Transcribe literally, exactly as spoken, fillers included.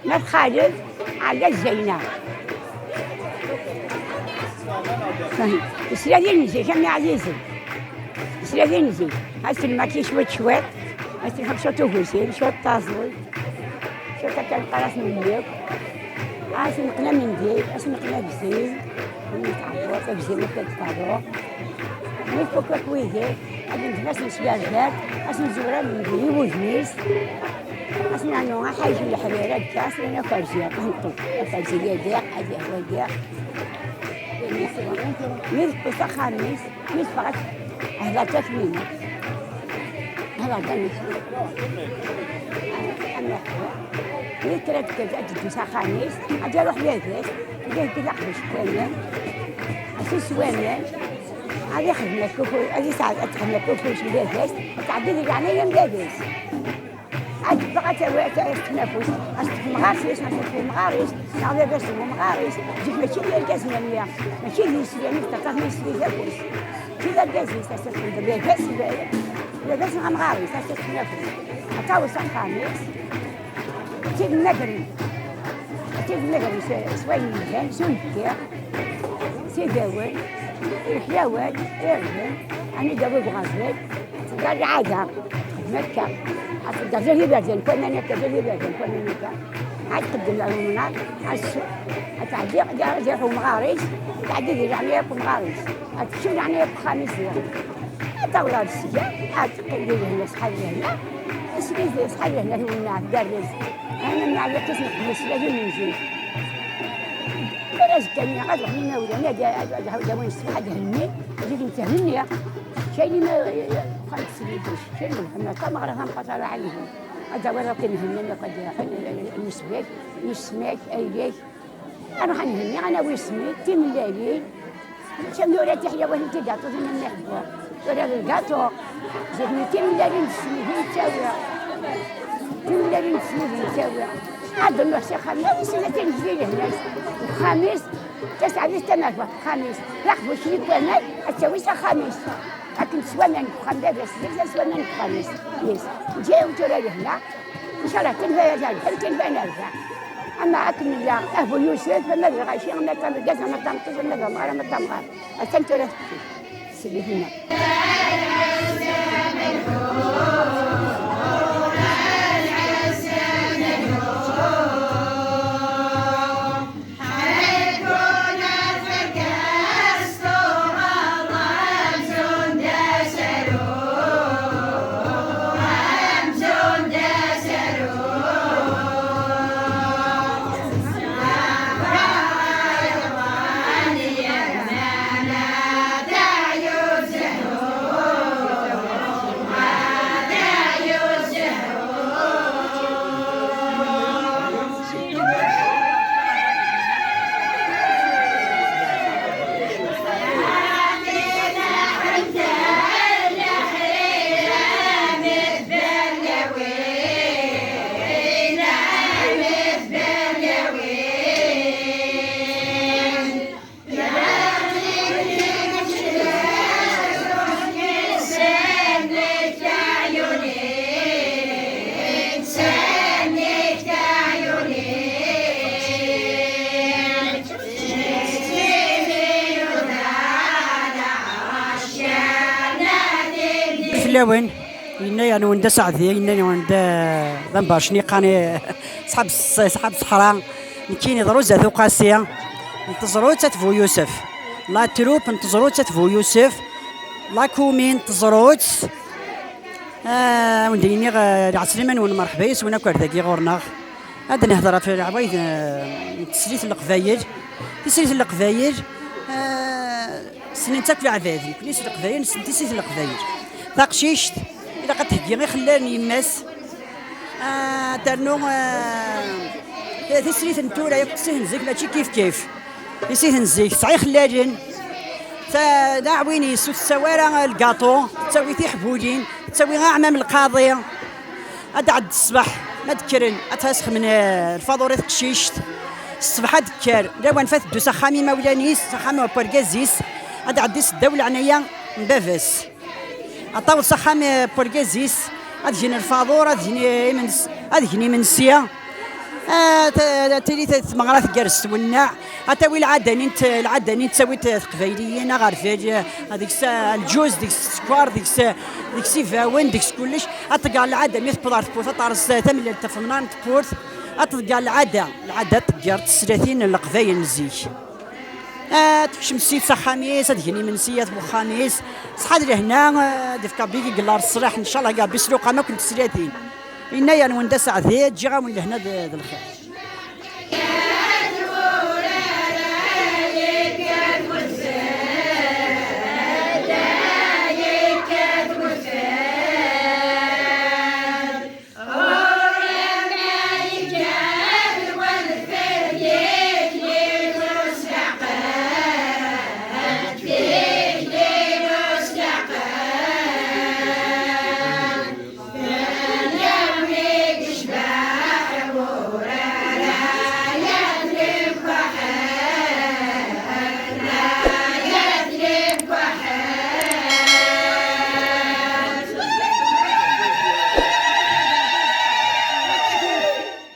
Ma txalef, ɛla zzayna. Isla din zik, am iɛzizen. Isla din zik. Ad s-telmaki cwiṭ cwiṭ. Ad s-telḥeq cwiṭ ugusim, cwiṭ taẓult. Cwiṭ akka lqaras n nnif. Ad s-neqna mendil, ad s-neqna abzim. Ad s-neqna abzim akka d-ferruɣ. Mi tfuk akk wihi, ad d-nefk asen s-yerder, ad sen-zewren deg wudem-is, ad sen-nernu aḥayek n leḥrir akka, ad sen-nernu akerzi, ad neṭṭef akerzi yadiɣ, ad yehwa diɣ. Mi tewweḍ s axxam-is, mi teffeɣ, hla takmini. Hla takmini. Am yeḥwa. Mi tra tekker ad teddu s axxam-is, ad iruḥ baba-s, ad iheggi leqdic n waman, ad s-isew waman, ad ixdem akk ufus, ad yesɛed, ad texdem akk ufus n baba-s, ad tɛeddi di leɛnaya n baba-s. Ad teffeɣ ad tawi, ad tawi, ad teṭṭef afus, ad teṭṭef temɣart-is, ad teṭṭef temɣar-is, neɣ baba-s d umɣar-is. Zik mačči d irgazen am ya, mačči d yesli, mi teṭṭef mi yesli d afus. Mačči d argaz-is, ad teṭṭef d baba-s, baba-s neɣ amɣar-is, ad teṭṭef afus. Ad taweḍ s axxam-is. Tid mmagren. Tid mmagren s, s wayen yelhan, s unebkiɣ, s ibawen, iḥlawen, irden, ad d-tawi deg uɣerbal, tga lɛada, txeddem akka. Ad tedder zdat iberdan, n waman akka, zdat iberdan, n waman akka. Ad tqeddem ɣer umnar, ad s-, ad tɛeddi, ad iruḥ umɣar-is, ad tɛeddi di leɛnaya n umɣar-is. Ad tekcem leɛnaya n uxxam-is diɣen. Ad taweḍ ɣer sya, ad teqqim di lehna, ṣṣeḥḥa d lehna. Isli d ṣṣeḥḥa d lehna, tiwennaɛ tgerrez. Ana mneɛ yakk-as neqdem s lahi n zik. Ar azekka-nni, ad ruḥen imawlan, ad, ad, ad, ad awin ssbeḥ, ad hennin, zik netthenni. Kayni ma, uxxam teslidic, kayni lehna, tameɣra tameqqrant ara ɛayden. Ad d-tawiḍ akk imhennan, akk ad d-iruḥen, n usbak, n usmak, ayla-k. Ad nruḥ ad nhenni, ad nawi isem-, timellalin. Mačči am tura tiḥlawatin tigaṭutin am iḥebbuɣ. Tura d lgaṭu. Zik timellalin d tesmidin ttawiɣ. Timellalin d tesmidin ttawiɣ. Ad nruḥ s axxam-is, ad tt-neǧǧ di lehna-s. Uxxam-is, taseɛdit tamerbuḥt uxxam-is. D aqbuc-nni n waman, ad tawi s axxam-is. Akken s waman deg uxxam baba-s, zik s waman deg uxxam-is. Yes. Ǧǧiɣ tura lehna. Ncallah tinbaya terbeḥ, tinbaya nerbeḥ. Ama akken nella, ah bu Yusef, ama d lɣaci, ama d tameddit, ama d tameṭṭut, ama d amɣar, ama d tamɣart. Atan tura s-, s-, s-, Fell-awen, yenna-yaɣ-n Wenda Saɛdi, yenna-yaɣ-n d, d ambercniqan, ṣḥab ṣ-, ṣḥab ṣṣeḥra, nekkini d Ruza Tuqasi, n Teẓrut At Bu Yusef, la troupe n Teẓrut At Bu Yusef, la commune n Teẓrut. Ah, wen-d-iniɣ, ah, lɛeslama-nwen, mreḥba yes-wen akk ar dagi ɣur-neɣ. Ad nehder ɣef leɛwayed, eh, n teslit n Leqbayel. Tislit n Leqbayel, eh, ssnen-tt akk leɛbad. Nekni s Leqbayel, nessen tislit n Leqbayel. Taqcict, ilaq ad theggi ixellalen n yemma-s. Ah, ternu, eh, tislit n tura, yakk tislit n zik, mačči kif kif. Tislit n zik, tesɛa ixellalen. Ta-, d aɛwin-is, ur tettawi ara lgaṭu, tettawi tiḥbulin, tettawi aɛmam lqaḍi. Ad d-tɛeddi ṣṣbeḥ, ma d-kkren, ad tesxedem, eh, lfaḍur i teqcict. Ṣṣbeḥ ad d-tekker, lawan fa teddu s axxam imawlan-is, s axxam n wergaz-is, ad d-tɛeddi seddaw leɛnaya n baba-s. Ad taweḍ s axxam, eh, n wergaz-is, ad gen lfaḍur, ad gen, eh, imens-, ad gen imensi. Tili tmeɣra tgerrez twenneɛ, ad tawi lɛada-nni n lɛada-nni n ttawit teqbayliyin, aɣerbal, deg-s lǧuz, deg-s sskeṛ, deg-s deg-s ibawen, deg-s kullec. Ad tḍegger lɛada mi tewweḍ ɣer tewwurt, ad terẓ tamellalt ɣef lemnar n tewwurt, ad tḍegger lɛada, lɛada ad tḍegger teslatin n leqbayel n zik. Ad tekcem ssid s axxam-is, ad gen imensi at wexxam-is. Ṣṣeḥa d lehna, ad ifk Ṛebbi i yella ṣṣlaḥ, ncallah, Ṛebbi s lewqama akk n teslatin. Yenna-yawen-d aseɛdi, ǧǧiɣ-awen lehna d d lxir.